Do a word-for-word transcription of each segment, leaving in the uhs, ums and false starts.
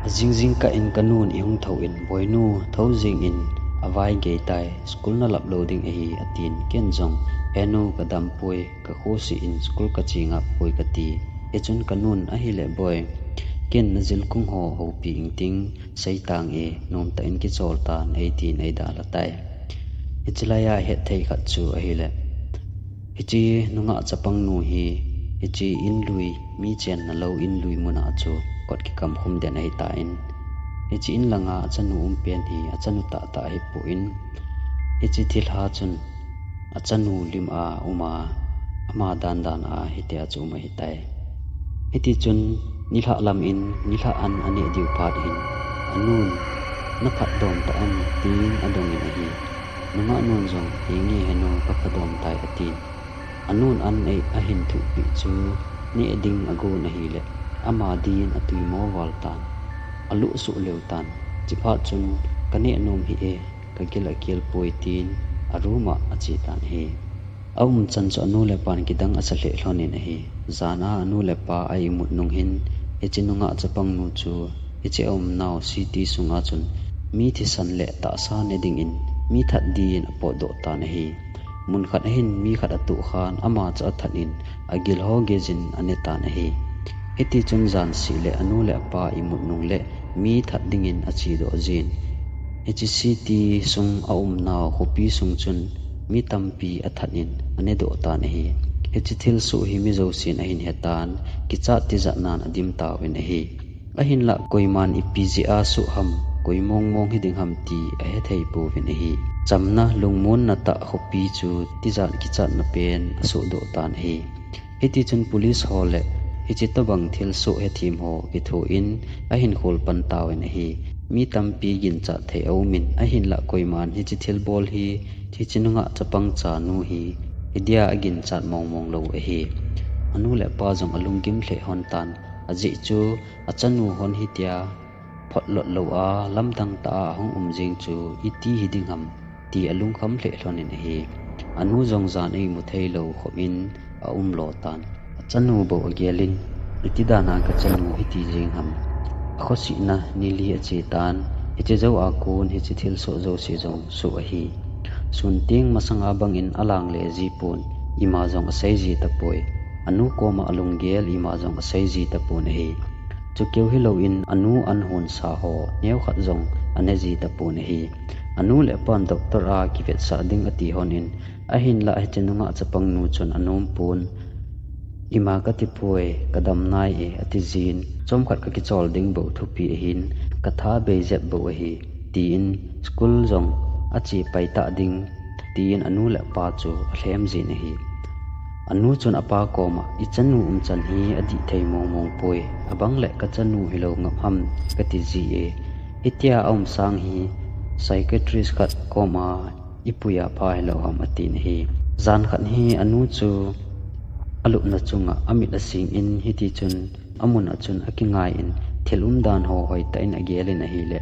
Jing jingkah in kanun eihung thou in, "Boinu, thou jing in, avai gei tai, school nalap lou ding ahi," atin. Ken jong, "Henu, kadam poi, kakhosi in school kache ngap poi," kati. Hichun kanun, "Ahile boi, ken najilkung ho houpi ingting, seitang e, nomtah in kichol tan," eitin eidalha tai. Hiche laiya hetthei khat chu ahile, hiche nungah chapangnu hi, hiche inlui, mi chenna lou inlui muna chu kot kikamkhum den ahitan. Hiche inlanga achanu umpen hi, achanu tahtah ahipon, hiche thilha chun achanu lima uma, ama dandan a hitia chu um ahitai. Hitichun nilhah lam in, nilhah an aneh diu phat hin, anun, "Naphatdom tah em?" tin adongin ahi. Nungah nun jong, "Henge henu, kaphadom tai," atin. Anun an ei ahin thuhpeh chu neh ding agon ahile, ama din atui mo val tan, aluh suh leu tan. Chuphat chun, "Kaneh nom hih e, kagil akel poi," tin aroom a ache tan ahi. Aumchan chu anu le apan kidang asa lheh lhonin ahi. Jan a anu le apa a imut nung hin, hiche nungah chapangnu chu hiche aumnau city sunga chun mi thisan le tahsa ne dingin, mi that din apotdoh tan ahi. Mun khat ahin mi khat atoh khan, ama chu athat in agil ho geijin ane tan ahi. Hitichun jan seh le anu le apa imut nung le mi that dingin achedoh jin, hiche city sung aumnau khopi sung chun mi tampi athat in anedoh tan ahi. Hiche thilsoh hi mi jousen ahin hetan, kichat tijat nan adim tauvin ahi. Ahinlah koiman ipi jeh a soh ham, koi mong mong hiding ham ti ahethei pouvin ahi. Chamna lungmonna tah khopi chu tijat kichatna pen asohdoh tan ahi. Hitichun police ho le hiche tobang thilsoh hethem ho kithoin ahin khol pan tauvin ahi. Mi tampi ginchat thei aumin, ahinlah koiman hiche thilbol hi, hiche nungah chapang chanu hi, hidia aginchat mong mong lou ahi. Anu le apa jong alunggim lheh lhon tan, ajeh chu achanu hon hitia photlot lou a, lamdang tah a ahung um jeng chu iti hiding ham ti alungkham lheh lhonin ahi. Anu jong jan eimu theilou khopin aumlo tan. Achanu bou agelin, "Iti dan a kachanu hiti jeng ham? Akhosihna ni li ache tan, hiche jou a kon hiche thilsoh jouse jong soh ahi. Sun teng masanga bangin alang le ji pon, ima jong asei ji tapoi. Anu koma alunggel ima jong asei ji tapon ahi. Chukeu hilouvin anu an honsa ho neokhat jong ane ji tapon ahi. Anu le apan doctor a kivetsah ding ati lhonin, ahinlah hiche nungah chapangnu chun anom pon, 'Ima kati poi, kadam nai e,' ati jin, 'Chomkhat kakichol ding bou thupi ahin, katha bei jep bou ahi,' tin school jong ache pai ta ding," tin anu le apa chu alhem jin ahi. Anu chun apa koma, "Ichanu umchan hi adih thei mong mong poi, abang le kachanu hilou ngap ham kati ji e. Hitia aum sang hi psychiatrist khat koma ipui a pha hilou ham," atin ahi. Jan khat hi anu chu alupna chunga amit asing in, hitichun amun a chun akingai in, thil umdan ho hoitah in agelin ahile,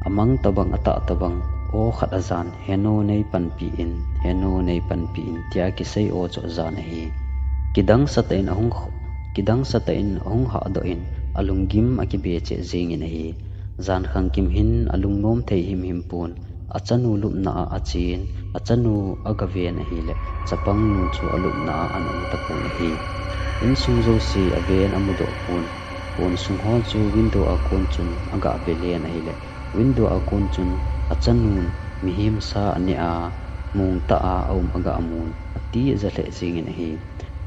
amang tabang atah tabang, aw khat ajan, "Henu neipanpi in, henu neipanpi in," tia kisei aw chu ajan ahi. Kidang satah in ahung, kidang satah in ahung hahdoh in, alunggim akibe cheh jingin ahi. Jan khangkim hin alungnom thei himhim pon, achanu lupna a achen, achanu agaven ahile, chapangnu chu alupna a ana um tapon ahi. Insung jouse aven amudoh pon, pon sung ho chu window a kon chun agah velen ahile, window a kon chun achanun mihem sa aneh a, mong tah a aum agah mun, ati aja lheh jingin ahi.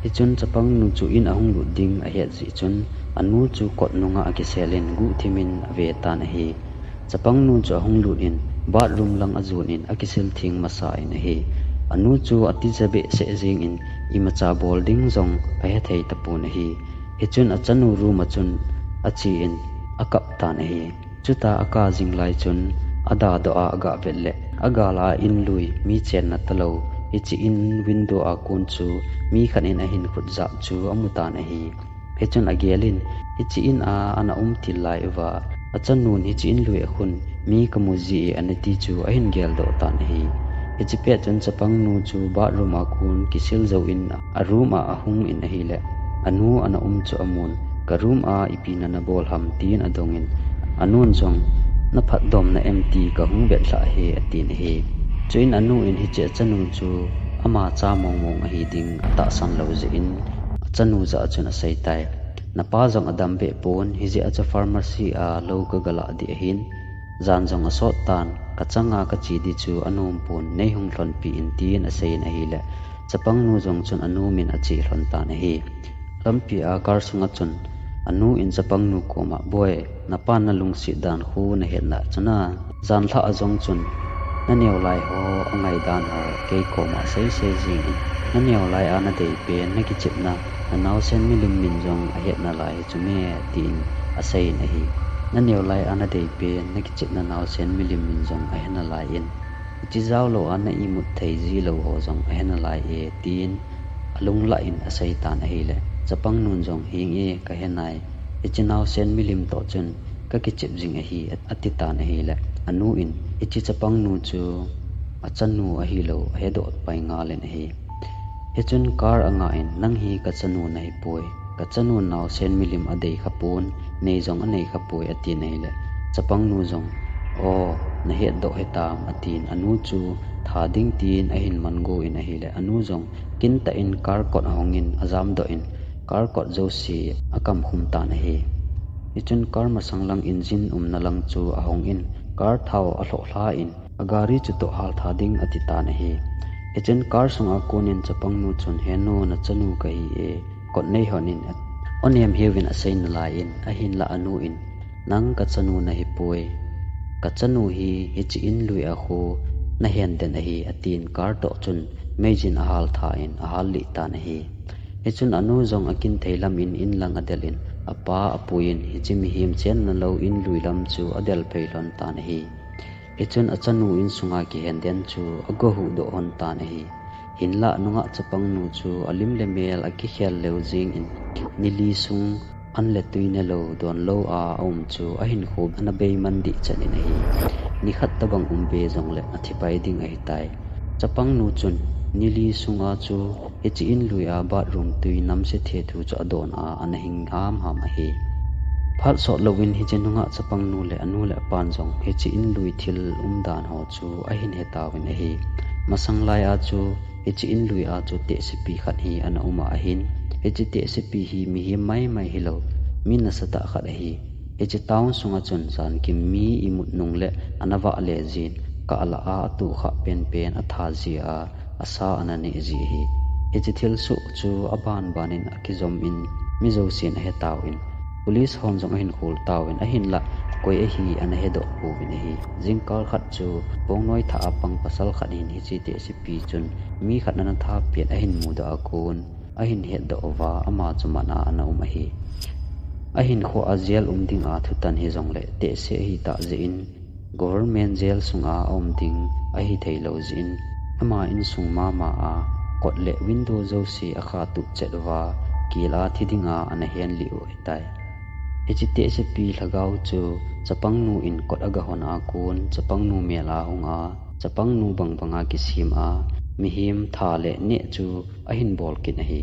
Hichun chapangnu chu in ahung lut ding ahet jeh chun, anu chu kot nunga akiselin guhthimin avetan ahi. Chapangnu chu ahung lut in, bathroom lang ajon in akisil theng masa in ahi. Anu chu atija behseh jingin, imacha bol ding jong ahethei tapon ahi. Hichun achanu room a chun achen akap tan ahi. Chuta aka jing lai chun, adadoh a agah vet le, agal a inlui, mi chenna talou, hiche in window a kon chu mi khat in ahin khut jap chu amutan ahi. Hichun agelin, hiche in a ana um til lai uva, achanun hiche inlui a khun mi kamu ji e anati chu ahin geldoh tan ahi. Hiche pet chun chapangnu chu bathroom a kon kisil jouvin aroom a ahungin ahile, anu ana um chu amun, "Ka room a ipi nana bol ham?" tin adongin, Anun jong, "Naphatdomna em ti kahung vetlhah e," atin ahi. Chuin anu in hiche achanu chu ama cha mongmong ahi ding atahsan lou jeh in, achanu jah a chun aseitai. "Napa jong adam behpon, hijeh a chu pharmacy a lou kagalah ding ahin, jan jong asot tan, kachanga kache ding chu anom pon, neihung lhonpi in," tin aseiyin ahile, chapangnu jong chun anu min ache lhon tan ahi. Lampi a car sunga chun anu in chapangnu koma, "Boi, napan nalungset dan khu nahet na chu na, janlhah a jong chun naneo lai ho angai dan ho kei koma seisei jingin, naneo lai a nadei pen nakichepna, nanaosen milim min jong ahet nalai hi chu me," tin aseiyin ahi. "Naneo lai a nadei pen nakichepna naosen milim min jong ahe nalai in, hiche jaolou a na imut thei jilou ho jong ahe nalai e," tin alunglah in aseitan ahile, chapangnun jong, "Henge, kahe nai, hiche naosen milim toh chun kakichep jing ahi," atitan ahile, anu in hiche chapangnu chu achanu ahilou ahedoh pai ngal in ahi. Hichun car angah in, "Nang hi kachanu nahipoi, kachanu naosen milim adei khapon, nei jong anei khapoi," atin ahile, chapangnu jong, "O, nahetdoh hitam," atin, anu chu tha ding tin ahin man go in ahile, anu jong kintah in car kot ahong in ajamdoh in, car kot jouse akamkhum tan ahi. Hichun car masang lang engine umna lang chu ahong in, car thao alhoh lha in, agari chutoh haltha ding atitan ahi. Hichun car sunga konin chapangnu chun, "He nu, nachanu kahi e, kot neihon in," onem hiuvin asei nalai in, ahinlah anu in, "Nang kachanu nahipoi, kachanu hi hiche inlui a khu nahen den ahi," atin car toh chun meijin ahaltha in ahal lih tan ahi. Hichun anu jong akinthei lam in inlang adel in, apa apuiyin hiche mihem chenna lou inlui lam chu adel phei lhon tan ahi. Hichun achanu insunga kihen den chu ago huhdoh lhon tan ahi. Hinlah nungah chapangnu chu alim le mel akikhel leu jengin, nili sung an le tui nelou donlou a aum chu ahinkho ana beiman dih chet in ahi. Nikhat tobang um be jongle athipai ding ahitai. Chapangnu chun nili sunga chu hiche inlui a bathroom tui namse thethu chu adon a, ana hing hamham ahi. Phat sot louvin hiche nungah chapangnu le anu le apan jong hiche inlui thil umdan ho chu ahin hetauvin ahi. Masang lai a chu hiche inlui a chu tehsepi khat hi ana um a ahin, hiche tehsepi hi mihem maimai hilou, mi nasatah khat ahi. Hiche town sunga chun jankim mi imut nungle ana vahle jin, kah lah a atuhkhah penpen atha ji a, asa ana neh ji ahi. Hiche thilsoh chu abanbanin akijom in, mi jousen ahetauvin, police hon jong ahin khol tauvin, ahinlah koi ahi ana hedoh pouvin ahi. Jingkal khat chu pongnoi thah a pang pasal khat hin hiche tehsepi chun mi khat ana tha pet ahin mudoh a kon, ahin hetdoh uva, ama chu man a ana um ahi. Ahinkhoa jail um dinga thutan hijongle tehse ahitah jeh in, government jail sunga aum ding ahitheilou jeh in, ama insung mama a kot le window jouse akhatuh chet uva, kel a thi dinga ana henlih u ahitai. Hiche tehsepi lhagao chu chapangnu in kot agahon a kon, chapangnu mel a hung a, chapangnu bangbanga kisem a, mihem tha le neh chu ahin bol kit ahi.